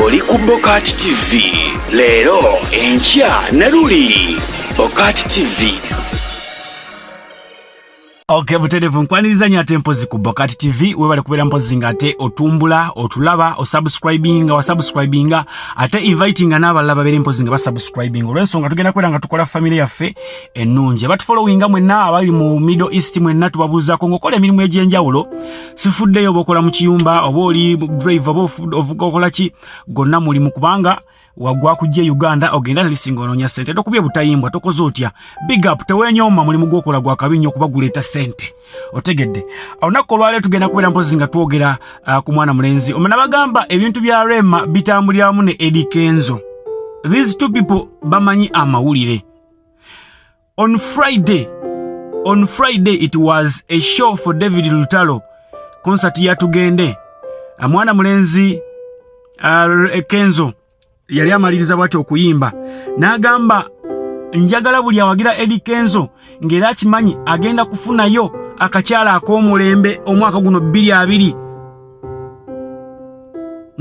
Oli ku Bokati TV leero, enkya ne luli. Bokati TV. Ok, buterevu nkwaniriza nyo ate mpozi ku Bokati TV. Webale kubeera mpozi nga ate otumbula, otulaba, osubscribinga, wasubscribinga, ate invitinga n'abalala babeere mpozi nga basubscribinga, olw'ensonga tugenda kubeera nga tukola famire yaffe ennungi. Abatufollowinga mwenna abali mu Middle East mwenna tubabuuzaako ng'okola emirimu egy'enjawulo. Sifuddeyo oba okola mu kiyumba, oba oli driver, oba ovuga, okola ki, gonna mulimu, kubanga wagwa kujja e Uganda ogenda talisinga onoonya ssente. Tokubye butayimbwa, tokoze otya, big up, teweenyooma, mulimu gwokola gwa kabi nnyo okuba guleeta ssente. Otegedde? Olunaku olwaleero tugenda kubeera mpozi nga twogera ku mwana mulenzi omana. Bagamba ebintu bya Rema bitambuliramu ne Eddy Kenzo. These two people bamanyi amawulire. On Friday it was a show for David Lutalo, concert ya Tugende. Mwana mulenzi Kenzo yali amaliriza bwati okuyimba n'agamba, "Njagala buli awagira Eddy Kenzo ng'era akimanyi agenda kufunayo akakyala ak'omulembe omwaka guno 2020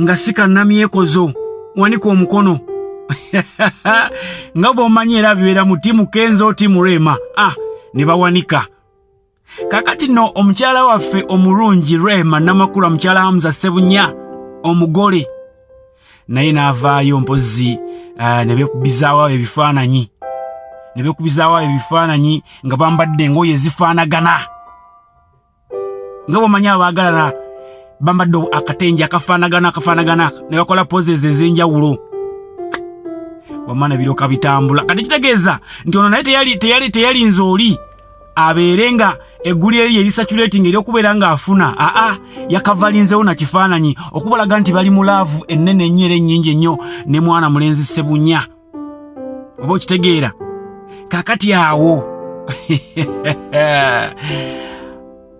nga si kannamyekozo, wanika omukono." Nga bw'omanyi era bibeera mu team Kenzo, team Rema. Ah, ne bawanika. Kakati nno omukyala waffe omulungi Rema Namakula, mukyala Hamza Sebunya omugole, naye n'avaayo mpozi ne beekubizaawo ebifaananyi nga bambadde engoye ezifaanagana. Nga bw'omanyi abaagalana bambadde akatenje akafaanagana ne bakola poses ez'enjawulo, wamma ne biroka bitambula. Kati kitegeeza nti ono naye teyalinze oli abeere nga eggulire eri erisaturating ery'okubeera ng'afuna. Aa, yakavalinzewo na kifaananyi okubalaga nti bali mu love ennene ennyo era ennyingi ennyo ne mwana mulenzi Sebunya, oba okitegeera? Kakati awo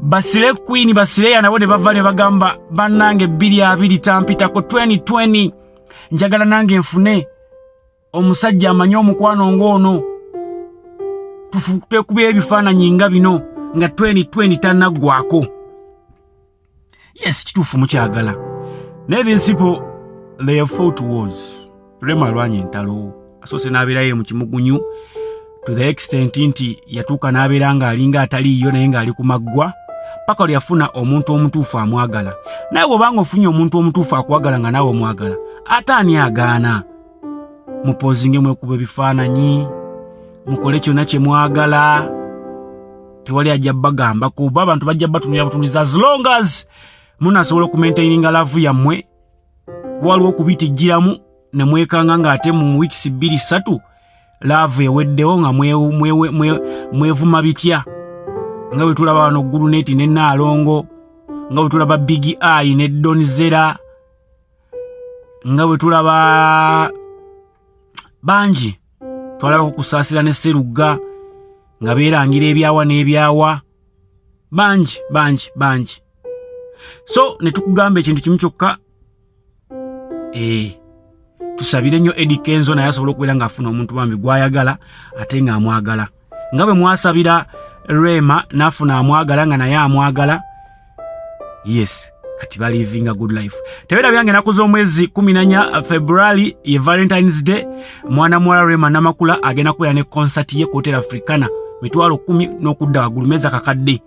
ba slay queen, ba slayer nabo ne bava ne bagamba, "Bannange, 2020 tampitako, 2020 njagala nange nfune omusajja amanyi omukwano ng'ono, twekubya ebifaananyi nga bino nga 2020 tannaggwako." Yes, kituufu mukyagala, naye these people, they have fought wars. Rema alwanya entalo, asoose n'abeerayo mu kimugunyu to the extent nti yatuuka n'abeera ng'alinga ataliiyo, naye ng'ali ku maggwa, paka lwe yafuna omuntu omutuufu amwagala. Naye bw'obanga ofunye omuntu omutuufu akwagala nga naawe omwagala, ate ani agaana? Mupozinge, mwekuba ebifaananyi, mukole kyonna kye mwagala, tewali ajja bagambako, kuba abantu bajja batunulira butunuliza, as long as munasobola okumaintaininga love yammwe. Waliwo okubitijjiramu ne mwekanga ng'ate mu weeks 2, 3 love eweddewo, nga mwevuma bitya, nga bwe tulaba wano Guluneti ne Naalongo, nga bwe tulaba Big Eye ne Donzera, nga bwe tulaba bangi. Twalabako Kusaasira ne Serugga nga beerangira ebyawa n'ebyawa, bangi bangi bangi. So ne tukugamba ekintu kimu kyokka, ee, tusabire nnyo Eddy Kenzo naye asobole okubeera ng'afuna omuntu bambi gw'ayagala ate ng'amwagala, nga bwe mwasabira Rema n'afuna amwagala nga naye amwagala. Yes, kati balivinga good life. Tebeera byange, ennaku z'omwezi 14 February ye Valentines Day. Mwana muwala Rema Namakula agenda kubeera ne concert ye ku Hotel Africana, 10,000 n'okudda waggulu, meza kakadde.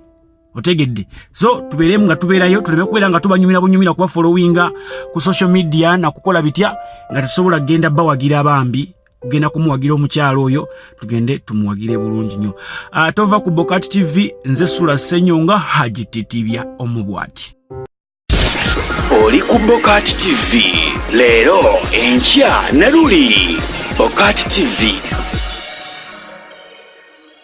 Otegedde? So tubeeremu nga tubeerayo, tuleme kubeera nga tubanyumira bunyumira kuba followinga ku social media nakukola bitya nga tetusobola kugenda bawagira. Bambi, kugenda kumuwagira omukyalo oyo, tugende tumuwagire bulungi nnyo. Tova ku Bokat TV. Nze Sula Ssenyonga Hagititibya omubwati. Oli ku Bokat TV leero, enkya ne luli. Bokat TV.